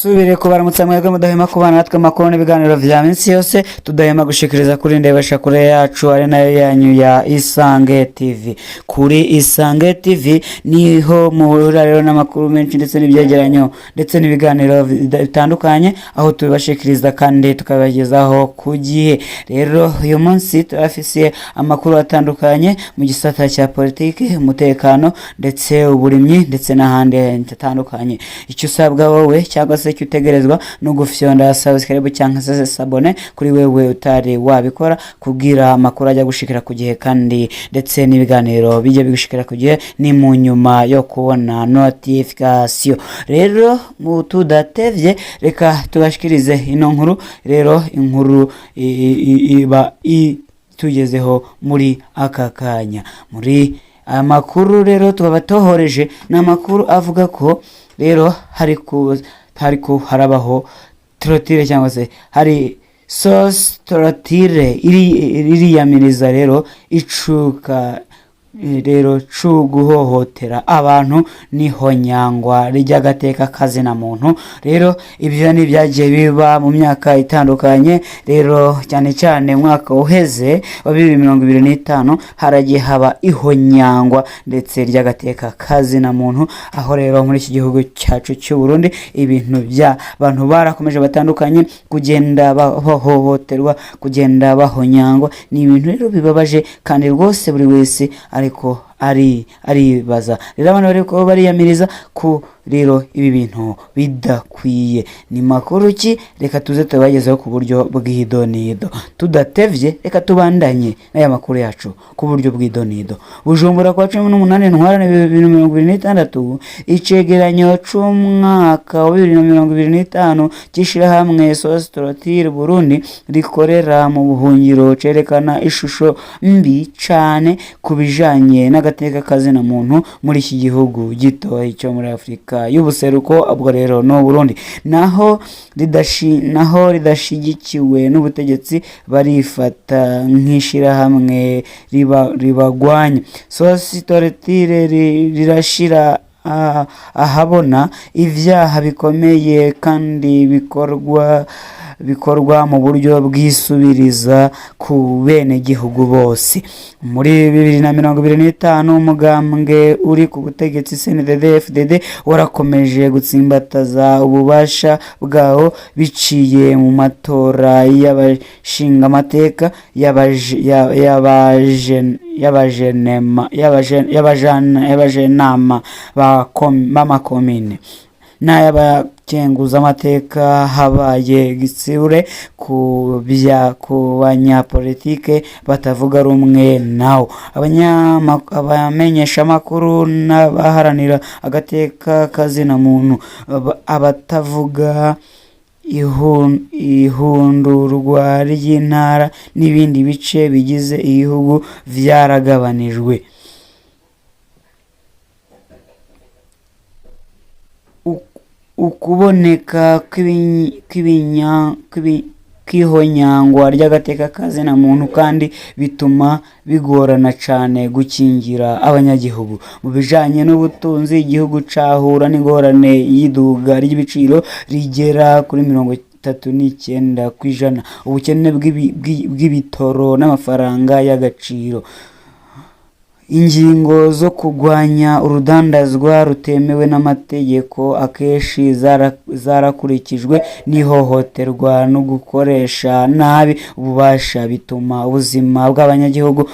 Ndasubire kubaramutsa mwebwe mudahema kubana natwe amakuru n'ibiganiro vya minsi yose tudahema gushikiriza kuri ndebesha kure yacu, ari nayo yanyu ya Isange TV. Kuri Isange TV niho muhurira rero n'amakuru menshi ndetse n'ibyegeranyo ndetse n'ibiganiro bitandukanye, aho tubibashikiriza kandi tukabibagezaho ku gihe. Rero uyu munsi turafise amakuru atandukanye mu gisata cya politiki, umutekano ndetse uburimyi ndetse n'ahandi hatandukanye. Icyo usabwa wowe cyangwa se icyo utegerezwa no gufyonda subscribe cyangwa se s'abonner kuri wewe utari wabikora, kugira amakuru ajya gushikira ku gihe kandi ndetse n'ibiganiro bijya bigushikira ku gihe, ni mu nyuma yo kubona notification. Rero mu tudatevye, reka tubashikirize ino nkuru. Rero inkuru iba itugezeho muri aka kanya, muri aya makuru rero tukaba tohoreje, ni amakuru avuga ko rero hariko harabaho torture cyangwa se hari SOS Torture iriyamiriza rero icuka rero cu guhohotera abantu n'ihonyangwa ry'agateka kazina muntu. Rero ibyo ni byagiye biba mu myaka itandukanye. Rero cyane cyane umwaka uheze wa 2025 haragiye haba ihonyangwa ndetse ry'agateka kazina muntu, aho rero muri iki gihugu cyacu cy'u Burundi ibintu by'abantu barakomeje batandukanye kugenda bahohoterwa, kugenda bahonyangwa. Ni ibintu rero bibabaje kandi rwose buri wese ariko aribaza. Rero abantu bariko bariyamiriza ko rero ibi bintu bidakwiye. Ni makuru ki? Reka tuze tubagezeho ku buryo bw'idonido. Tudatevye, reka tubandanye n'aya makuru yacu ku buryo bw'idonido. Bujumbura, kwa 18 Ntwarante 2026, icegeranyo c'umwaka wa 2025 c'ishirahamwe SOS Torture Burundi rikorera mu buhungiro cerekana ishusho mbi cane ku bijanye n'agateka kazina muntu muri iki gihugu gitoyi cyo muri Afurika y'ubuseruko, ubwo rero no Burundi. Naho ridashigikiwe n'ubutegetsi, barifata nk'ishirahamwe ribagwanya. SOS Torture rirashira ahabona ivyaha bikomeye kandi bikorwa mu buryo bwisubiriza ku bene gihugu bose. Muri 2025 umugambwe uri ku butegetsi CNDD FDD warakomeje gutsimbataza ububasha bwawo biciye mu matora y'abashingamateka, y'abajenama b'amakomine n'ay'abakenguzamateka. Habaye gitsure ku banyapolitike batavuga rumwe nawo, abamenyeshamakuru n'abaharanira agateka kazina muntu, abatavuga ihundurwa ry'intara n'ibindi bice bigize igihugu vyaragabanijwe. Ukuboneka kw'ihonyangwa ry'agateka kazina muntu kandi bituma bigorana cane gukingira abanyagihugu. Mu bijanye n'ubutunzi, igihugu cahura n'ingorane y'iduga ry'ibiciro rigera kuri 39%, ubukene bw'ibitoro n'amafaranga y'agaciro. Ingingo zo kugwanya urudandazwa rutemewe n'amategeko akenshi zarakurikijwe n'ihohoterwa no gukoresha nabi ububasha, bituma ubuzima bw'abanyagihugu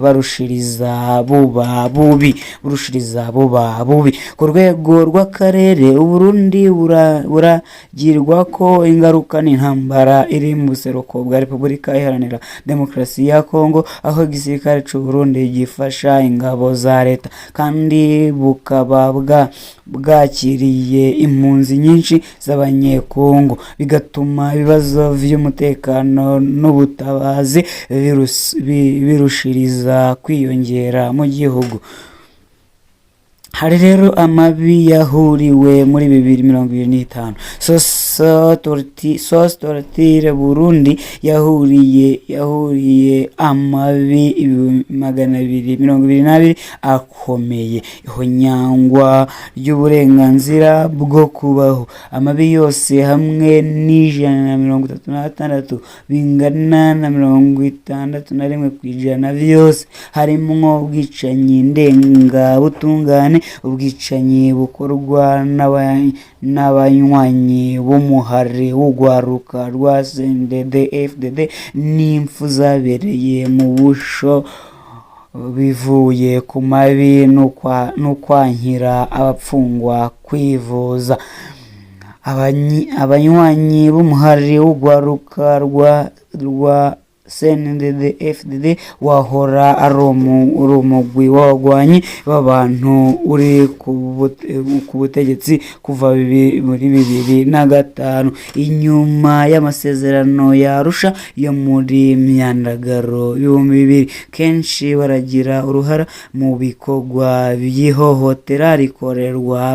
barushiriza buba bubi, burushiriza buba bubi. Ku rwego rw'akarere, Uburundi buragirwa ko ingaruka n'intambara iri mu buseruko bwa Repubulika Iharanira Demokarasi ya Kongo, aho igisirikare c'u Burundi gifasha ingabo za leta kandi bukaba bwakiriye impunzi nyinshi z'Abanyekongo, bigatuma ibibazo vy'umutekano n'ubutabazi birushiriza kwiyongera mu gihugu. Hari rero amabi yahuriwe muri 2025. SOS Torture Burundi yahuriye amabi 222 akomeye, ihonyangwa ry'uburenganzira bwo kubaho. Amabi yose hamwe n'136, bingana na 61% vyose, harimwo ubwicanyi ndengabutungane, ubwicanyi bukorwa n'abanywanyi b'umuhari w'urwaruka rwa CNDD FDD n'impfu zabereye mu busho bivuye ku mabi n'ukwankira abapfungwa kwivuza. Abanywanyi b'umuhari w'urwaruka rwa CNDD FDD wahora ari umugwi w'abagwanyi b'abantu uri ku butegetsi kuva muri 2005, inyuma y'amasezerano ya Arusha yo muri Myandagaro 2000, kenshi baragira uruhara mu bikorwa by'ihohotera rikorerwa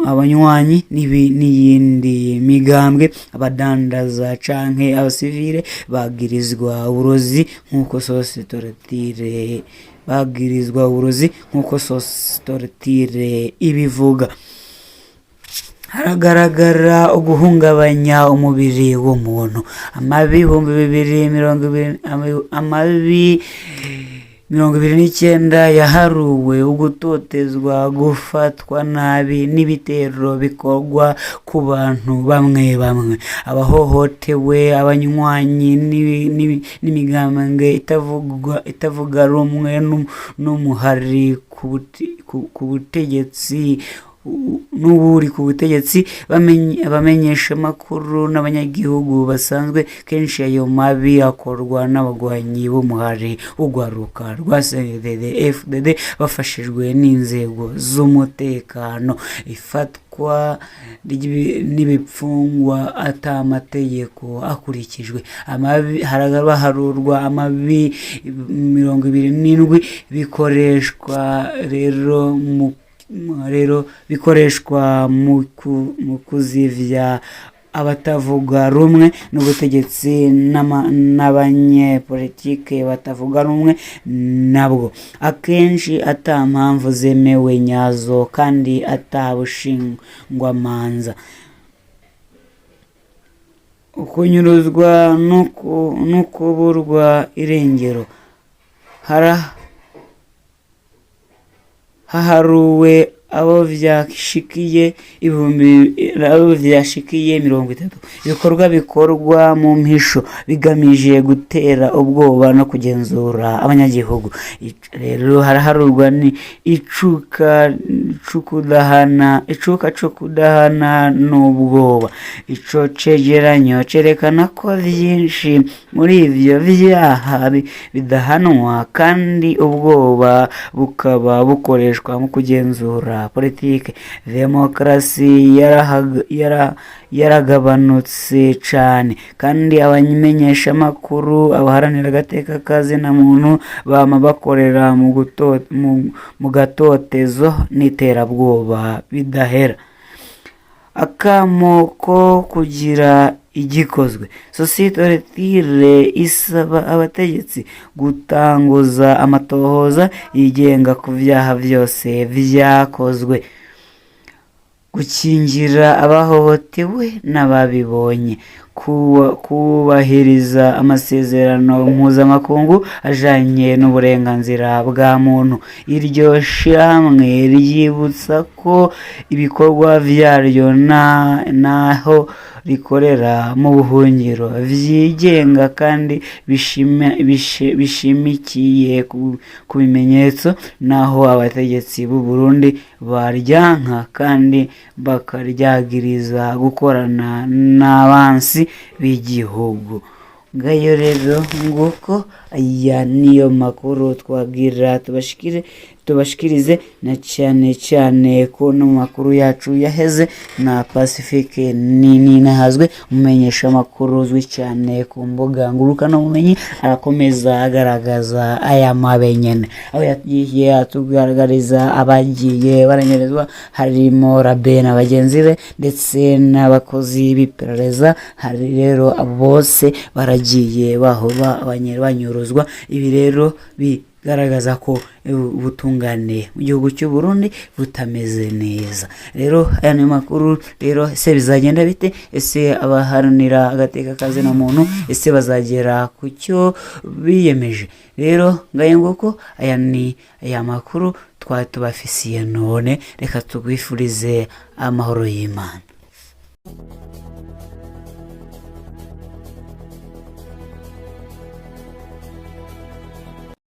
abanywanyi n'iyindi migambwe, abadandaza canke abasivile bagirizwa uburozi nk'uko SOS Torture bagirizwa uburozi nk'uko SOS Torture ibivuga. Haragaragara uguhungabanya umubiri w'umuntu. Amabi 2020, amabi 29 yaharuwe ugutotezwa, gufatwa nabi n'ibitero bikorwa ku bantu bamwe bamwe. Abahohotewe, abanywanyi n'imigambwe itavuga rumwe n'umuhari ku butegetsi n'uburi ku butegetsi, abamenyeshamakuru n'abanyagihugu basanzwe. Kenshi ayo mabi akorwa n'abagwanyi b'umuhari w'urwaruka rwa CNDD FDD bafashijwe n'inzego z'umutekano. Ifatwa n'ibipfungwa ata amategeko akurikijwe. Amabi harabarurwa amabi 27, bikoreshwa rero mu rero bikoreshwa mu kuzivya abatavuga rumwe n'ubutegetsi n'abanyepolitike batavuga rumwe nabwo, akenshi ata mpamvu zemewe nyazo kandi ata bushingwamanza. Ukunyuruzwa no kuburwa irengero, haharuwe abo vyashikiye ibihumbi, abo vyashikiye 30. Ibikorwa bikorwa mu mpisho bigamije gutera ubwoba no kugenzura abanyagihugu. Rero haraharurwa ni icuka cukudahana, icuka co kudahana n'ubwoba. Ico cegeranyo cerekana ko vyinshi muri ivyo vyaha bidahanwa, kandi ubwoba bukaba bukoreshwa mu kugenzura politike. Demokarasi yaragabanutse cane, kandi abamenyeshamakuru, abaharanira agateka ka zina muntu bama bakorera mu gatotezo n'iterabwoba bidahera. Akamo ko kugira igikozwe. SOS Torture isaba abategetsi gutanguza amatohoza yigenga ku vyaha vyose vyakozwe, gukingira abahohotewe n'ababibonye, kubahiriza amasezerano mpuzamakungu ajanye n'uburenganzira bwa muntu. Iryo shirahamwe ryibutsa ko ibikorwa vyaryo naho rikorera mu buhungiro vyigenga kandi bishimikiye ku bimenyetso, naho abategetsi b'u Burundi baryanka kandi bakaryagiriza gukorana n'abansi b'igihugu. Ngayo rero nguko, aya niyo makuru twagira tubashikire. tubashikirize, na cyane cyane ko no mu makuru yacu yaheze na Pacifique Nininahazwe, umumenyesha amakuru uzwi cyane ku mbuga ngurukanabumenyi, arakomeza agaragaza aya mabe nyene, aho yagiye atugaragariza abagiye baranyerezwa, harimo Rabe na bagenzi be ndetse n'abakozi b'iperereza. Hari rero abo bose baragiye baho banyuruzwa. Ibi rero bigaragaza ko ubutungane mu gihugu cy'u Burundi butameze neza. Rero aya ni makuru. Rero ese bizagenda bite? Ese abaharanira agateka kazina muntu, ese bazagera ku cyo biyemeje? Rero ngaye nguko, aya ni aya makuru twari tubafisiye none. Reka tugwifurize amahoro y'Imana.